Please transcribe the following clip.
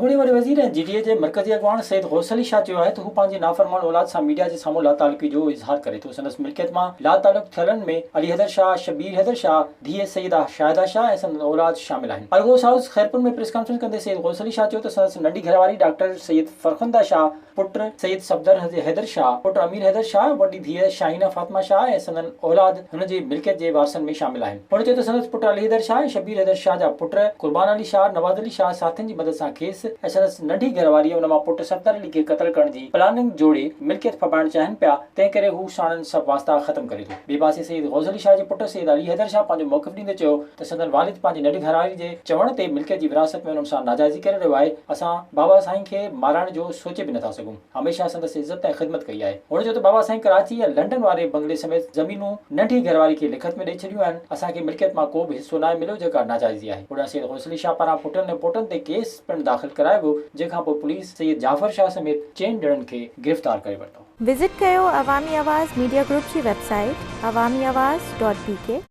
اڳوڻي وڏي وزير ۽ جي ڊي اي جي مرڪزي اڳواڻ سيد غوث علي شاهه چيو آهي ته هو پنهنجي نافرمان اولاد سان ميڊيا جي سامهون لاتعلقي جو اظهار ڪري ٿو. سندس ملڪيت مان لاتعلق ٿيلن ۾ علي حيدر شاهه، شبير حيدر شاهه، ڌيء سيده شاهده شاهه ۽ سندن اولاد شامل آهن. الغوث هائوس خيرپور ۾ پريس ڪانفرنس ڪندي سيد غوث علي شاهه چيو ته سندس ننڍي گهرواري ڊاڪٽر سيد فرخنده شاهه، پٽ سيد صفدر حيدر شاهه، پٽ امير حيدر شاهه، وڏي ڌيء شاهينه فاطمه شاهه ۽ سندن اولاد هن جي ملڪيت جي وارثن ۾ شامل آهن. هن چيو ته سندس پٽ علي حيدر شاهه ۽ شبير حيدر شاهه جا پٽ قربان علي شاهه، نواز علي شاهه ساٿين جي مدد سان کيس ۽ سندس ننڍي گهر واريء ان مان پٽ صفدر علي کي قتل ڪرڻ جي پلاننگ جوڙي ملڪيت ڦٻائڻ چاهين پيا، تنهن ڪري هو ساڻن سڀ واسطا ختم ڪري ٿو. ٻئي پاسي سيد غوث علي شاهه جي پٽ سيد علي حيدر شاهه پنهنجو موقف ڏيندي چيو ته سندن والد پنهنجي ننڍي گهرواري جي چوڻ تي ملڪيت جي ورهاست ۾ انهن سان ناجائزي ڪري رهيو آهي، اسان بابا سائين کي مارائڻ جو سوچي به نٿا سگهون، هميشه سندس عزت ۽ خدمت ڪئي آهي. هن چيو ته بابا سائين ڪراچي ۽ لنڊن واري بنگلي سميت زمينون ننڍي گهرواري کي لکت ۾ ڏئي ڇڏيون آهن، اسان کي ملڪيت مان ڪو به حصو ناهي مليو جيڪا ناجائزي آهي. هوڏانهن سيد غوث علي شاهه پاران پٽن ۽ پوٽن تي ڪيس پڻ داخل ڪرايو ويو، جنهن کانپوء پوليس سيد جعفر شاهه سميت چئن ڄڻن کي گرفتار ڪري ورتو. وزٽ ڪيو عوامي آواز ميڊيا گروپ جي website Awami Awaz dot B K.